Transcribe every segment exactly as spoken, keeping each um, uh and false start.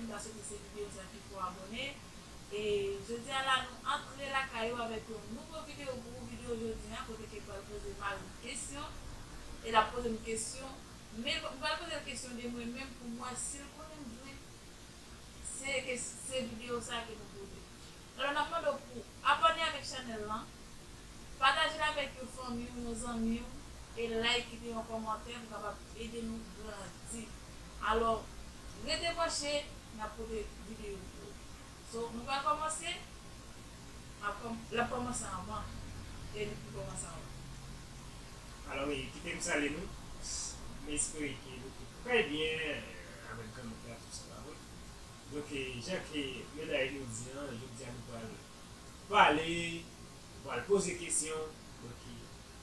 M ta swete se videyo sa ki fè w abòne. E jodi a la, nou antre lakay ou avèk yon nouvo videyo pou ou. Videyo jodi a, kote ke m pral poze mari m kesyon. E l ap poze m kesyon. Men m pral poze l kesyon de mwen menm pou m wè si l konnen m vre. Se ke, se videyo sa ke nou poze. Alò, n ap mande w pou abòne avèk chanèl lan, pataje l avèk yon fanmi w, yon zanmi w, e like, kite yon kòmantè pou kapab ede nou grandi. Alò, rete branche, n ap pote videyo pou ou. So, nou pral kòmanse. Ap kòm-, l ap kòmanse anvan. Denis pou kòmanse anvan. Alò, wi, kite m salye nou. M espere ke nou tout trè byen, eh, avèk granmoun la, tou sa, pa vre? Donk, eh, jan ke medam yo di an, jodi a nou pral pale, nou pral poze kesyon. Donk, eh,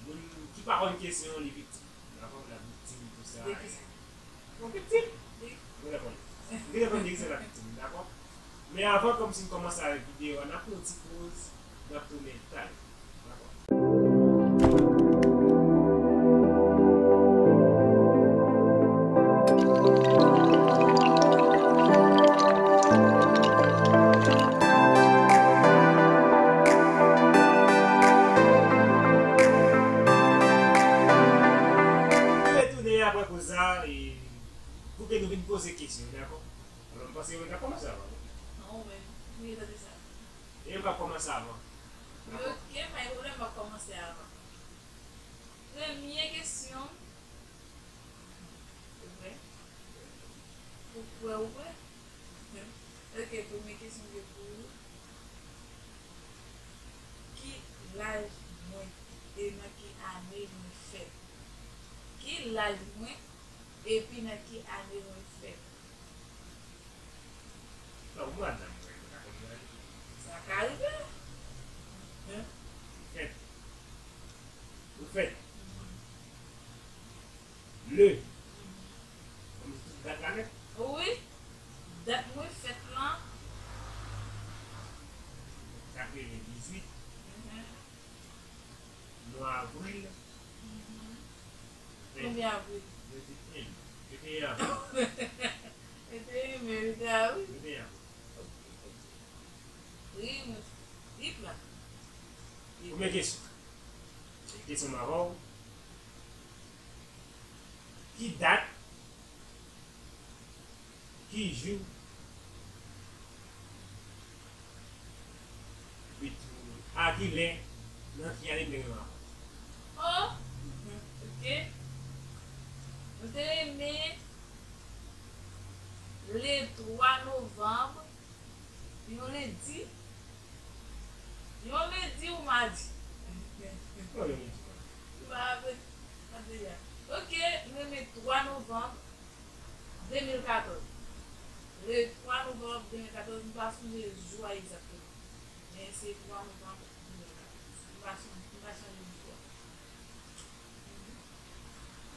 moun ki pa konn kesyon, li viktim. Dakò? L ap viktim, tou sa. De kisa? Ou viktim? Wi. Ou gentan konn. Ou gentan konn de kisa l ap viktim, dakò? Men avan, kòmsi n kòmanse avèk videyo a, n ap pran yon ti poz, n ap tounen talè. Dakò? Nou retounen apre poz la, e pou ke nou vin poze kesyon, dakò? Alò, m panse mwen ka kòmanse avan, non? Non, men, m gentan di sa. E m pa kòmanse avan. Dakò? Ok, pa gen pwoblèm, m ap kòmanse avan. Premye kesyon. Ou prè? Ou kwè ou prè? Ok, premye kesyon ke pou ou. Ki laj mwen e nan ki ane mwen fèt? Ki laj mwen epi nan ki ane mwen fèt? Sa ou madanm mwen, mwen ka konn laj ou? Sa ka rive. Hein? Ou fèt. Ou fèt. Mhm. Le. Mhm. Kòm se tout dat la nèt? Wi. Dat mwen fèt lan. Katrevendizuit. Mhm. Mwa avril. Mhm. Konbyen avril? Venteyen. Venteyen avril. Venteyen me, venteyen avril. Venteyen avril. Ok, ok. Wi, mwen, li plat. Premye kesyon. Kesyon m avè w. Ki dat, ki jou, epi tou, a ki lè, nan ki ane m te gen yon avans? Oh, ok. Mwen te renmen le twa novanm, yon lendi, yon lendi ou madi. Bon, yon lendi, madi. M pa raple, m ap deja. Ok, m renmen twa novanm de mil katòz. Le twa novanm de mil katòz, m pa sonje jou a egzakteman. Men se twa novanm de mil katòz. M pa chanje, m pa chanje jou a. Mhm.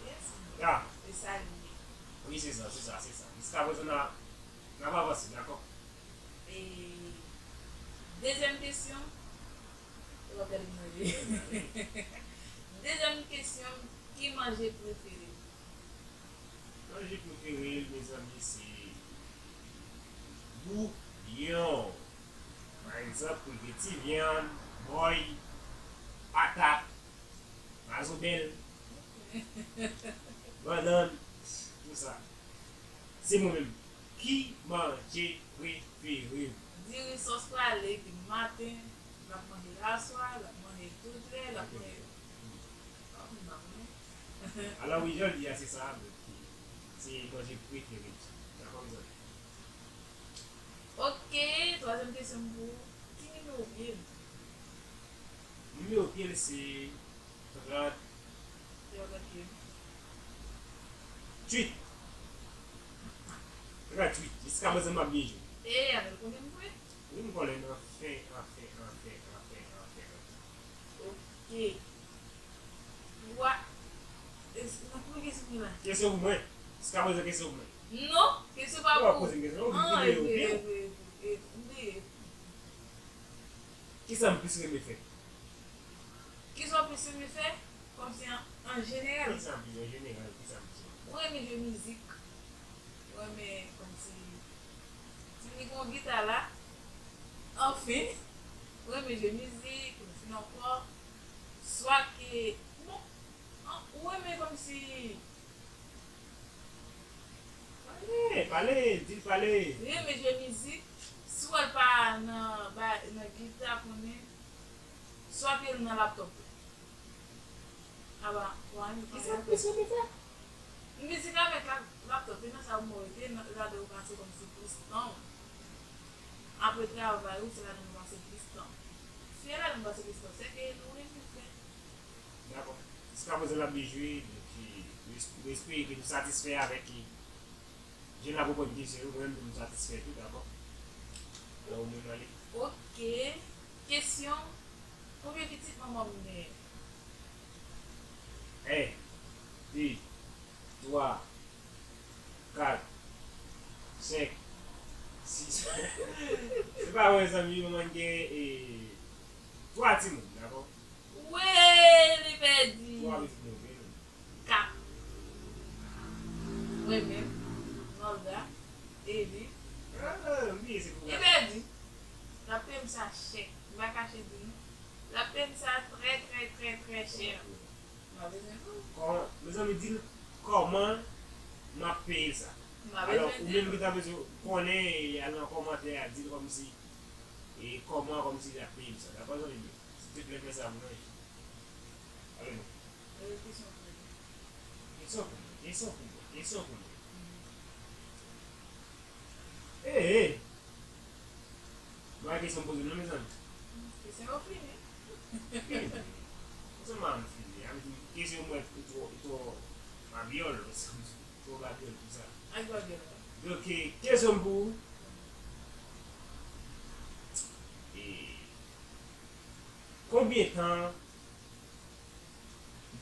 Yes. Ya. E sa li ye. Wi, se sa, se sa, se sa. Jiskaprezan, n a, n ap avanse, dakò? E dezyèm kesyon, ou ap gade m manje. Dezyèm kesyon, ki manje prefere w? Manje prefere m, mezanmi, se bouyon. Pa egzanp, pou l gen ti vyann, bòy, patat, mazonbèl, bannann, tou sa. Se mwen menm. Ki manje prefere w? Diri sòs prale, epi maten, l ap manje l aswè, l ap manje tout lè, l ap manje. Alò wi, jan l di a, se sa, se manje prefere m sa. Dakò, mezanmi? Ok, twazyèm kesyon m pou ou. Ki nimewo pye l? Nimewo pye l se trant. Trant pye. Uit. Trant uit. Jiskaprezan m ap byen jwe. E, avè l konnen m vre. Wi, m konnen anfen, anfen, anfen, anfen, anfen, anfen. Ok. Twa. E, s-, nan ki kesyon ki la? Kesyon pou mwen. Jiskaprezan kesyon pou mwen. Non, kesyon pa pou ou. Ou pa poze m kesyon, ou di ki nimewo pye w. Ah, e vre, e vre, e vre, e vre. M bliye. Kisa m plis renmen fè? Kisa w plis renmen fè? Kòmsi an, an jeneral. Kisa m plis, an jeneral, kisa m plis renmen fè? Ou renmen jwe mizik? Ou renmen kòmsi, Bon, gita la, anfen, ou renmen jwe mizik, ou fin ankò, swa ke, bon, an- ou renmen kòmsi, Pale, pale, di l pale. Ou renmen jwe mizik, si w wè l pa nan, ba- nan gita, konnen, swa ke l nan laptòp. Aba, w a Kisa plis ou te fè? Mizik avèk la- laptòp, e nan sa ou mwen rete, nan- lade ou pase kòmsi plis tan. Apre travay ou, se ladan ou pase plis tan. Si e ladan ou pase plis tan, se ke nou renmen fè. Dakò. Jiskaprezan l ap byen jwe, donk, e, nou es- nou espere ke nou satisfè avèk, e, jan l ap reponn kesyon yo, mwen menm tou m satisfè tou, dakò. Alò, ou menm ale. Ok. Kesyon, konbyen pitit manman m genyen? En, de, twa, kat, senk, sis. Se pa vre, zanmi, manman m gen, e, twa timoun, dakò? Wi, li pèdi. Twa pitit mwen gen. Kat. Mwen menm, Nolda, Eli. Ah, m bliye se pou. Li pèdi. L ap peye m sa chè. M pa kache di nou. L ap peye m sa trè, trè, trè, trè chè. M pa bezwen di w. Kòman, mezanmi, di l kòman m ap peye l sa. M pa bezwen di w. Alò, ou menm ki ta bezwen konnen, al nan kòmantè a, di l kòmsi, e kòman kòmsi l ap peye l sa. Dakò, zanmi m yo? Silteplè, fè sa pou mwen. Ale non. Kesyon pou mwen. Kesyon pou mwen. Kesyon pou mwen. Kesyon pou mwen. Ee! Mwen gen kesyon m poze m nan, mezanmi. Kesyon yo fini. Fini. Kòman m fini? A vle di, kesyon mwen, ou twò, ou twò babyòl, ou twò babyòl pou sa. Ak babyòl la. Donk, kesyon m pou ou. E, konbyen tan ou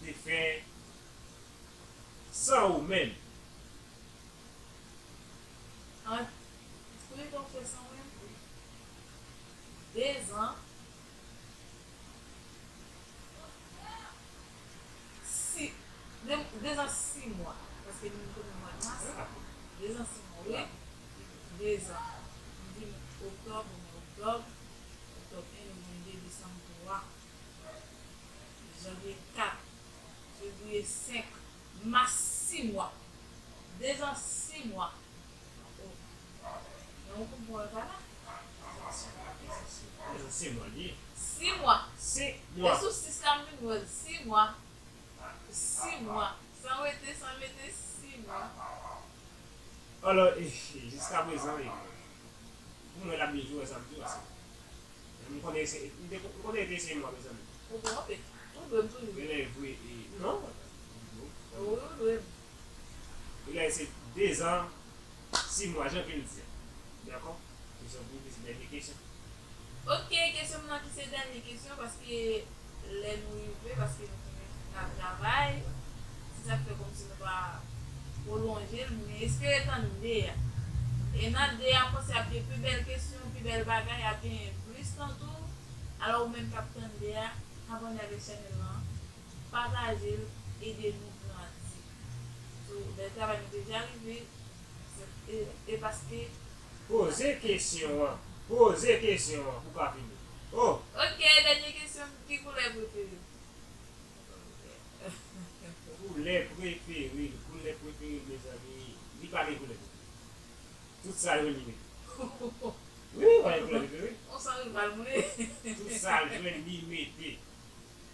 te fè san ou menm? An, konbyen tan ou fè san ou menm? Dezan. Si, de- dezan sis mwa. Paske nou konnen mwa mas. Dezan sis mwa, wi. Dezan. Nou vin oktòb, nou oktòb. Oktòb en, novanm de, desanm twa. Janvye kat, fevriye senk, mas sis mwa. Dezan sis mwa. Oh. Men ou konprann pa la? Dezan sis mwa li ye. Sis mwa. Senk mwa. E sou sis la m vin wè l. Sis mwa. Sis mwa. San rete, san mete, sis mwa. Alò, e, jiskaprezan, e, pou mwen, l ap byen jwe, sa m di w, paske m konnen se, m te, m konnen te se mwa, mezanmi. Ou twonpe. Ou dwe m toujou. Genlè vre, e, non. Ou dwe m. Genlè se dezan, sis mwa, jan ke l di a. Dakò? Kesyon pou ou, se dènye kesyon. Ok, kesyon m nan ki se dènye kesyon, paske lè nou rive, paske nou konnen n ap travay, se sa k fè kòmsi nou pa pwolonje l, men espere tann de a. E nan de a, m panse ap gen pi bèl kesyon, pi bèl bagay, ap gen plis tan tou. Alò, ou menm k ap tann de a, abòne avèk chanèl lan, pataje l, ede nou grandi. So, bèl travay nou deja rive, e, e paske. Poze kesyon an. Poze kesyon an pou w ka fini. Oh! Ok, dènye kesyon, ki koulè prefere w? Koulè prefere l, koulè prefere l, mezanmi, li pa gen koulè prefere. Tout sa jwenn li mete. Wi, pa gen koulè prefere. On san rival mwen. Tout sa jwenn li mete.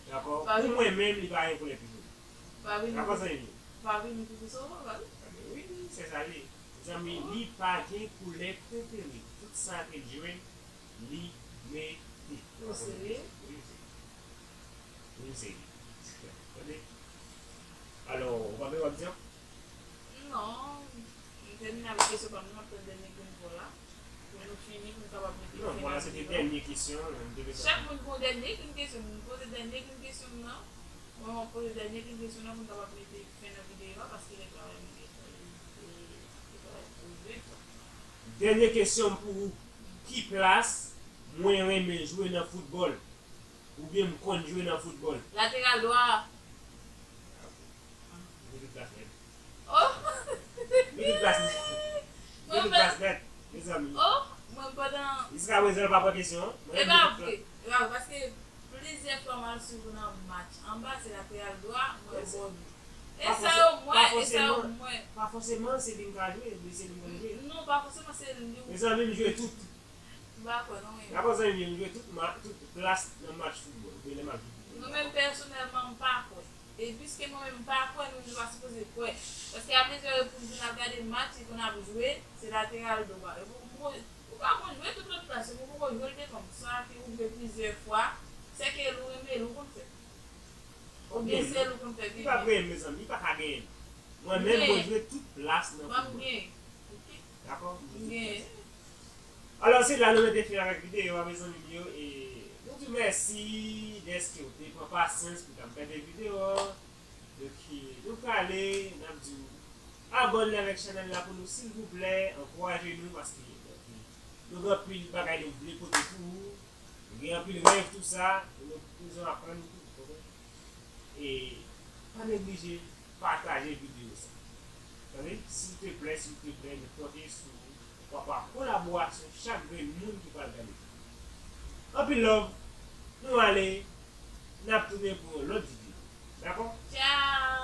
Dakò? Pou mwen menm, li pa gen koulè prefere. Dakò, zanmi m yo? Pa vin pou sou sofa, pa vin. Wi, se sa li ye. Mezanmi, li pa gen koulè prefere. Tout sa ke l jwenn, li mete. Ou serye? Wi, m serye. Wi, m serye. Tande. Alò, ou pa gen w ap di ankò? Non, m tèmine avèk kesyon pa m nan, m ap tann dènye grenn pa w la. Pou nou fini, pou nou kapab mete fen nan videyo a. Non, pa w la se te dènye kesyon an, m te bezwen. Chak moun gen yon dènye grenn kesyon, m poze dènye grenn kesyon m nan. Mwen, m ap poze dènye grenn kesyon nan pou nou kapab mete fen nan videyo a, paske lè travay nou gen fè, e, e travay pou rive. Dènye kesyon m pou ou. Ki plas mwen renmen jwe nan foutbòl? Oubyen m konn jwe nan foutbòl? Lateral dwa. Li gen tout plas nèt. Oh! Li gen tout plas nèt. Li gen tout plas nèt, mezanmi. Oh! Pandan Jiska prezan, l pa pran kesyon an. E pa vre, e pa vre, paske plizyè fwa m al swiv ou nan match anba, se lateral dwa, mwen bò dwat. E sa yo m wè, e sa yo m wè. Pa fòseman se li m ka jwe, li se li m konn jwe. Non, pa fòseman se li ou. Mezanmi, m jwe tout. M pa kwè non, men. Dakò, zanmi m, m jwe tout, ma, tout plas nan match foutbòl, oubyen lè m ap jwe foutbòl. Mwen menm pèsonèlman, m pa kwè. E piske mwen menm m pa kwè, nou nou pa sipoze kwè. Paske a plizyè repriz, nou ap gade match, li konn ap jwe, se lateral dwa. E pou, pou, ou pa konn jwe tout lòt plas yo, pou ou jwe l devan. Sa ke ou jwe plizyè fwa, se ke l ou renmen l ou konn fè. Oubyen se l ou konn fè Li pa vini. Renmen m, mezanmi, li pa ka genyen m. Mwen menm, mwen jwe tout plas nan Ban m foutbòl. Gen. Dakò? Mwen jwe tout Gen. Plas. Alò, se la nou mete fen avèk videyo a, mezanmi m yo, e nou di mèsi dèske w te pran pasyans pou t ap gade videyo a. Donk, nou prale, n ap di w abòne avèk chanèl la pou nou, silvouplè, ankouraje nou, paske, donk, nou gen anpil bagay nou vle pote pou ou, nou gen anpil rèv, tou sa, e nou bezwen aprann tou, konprann? E pa neglije pataje videyo sa. Tande? Silteplè, silteplè, nou konte sou ou pou w pa kolaborasyon chak grenn moun ki pral gade. Anpil love, nou ale, n ap tounen pou yon lòt videyo. Dakò? Tchao!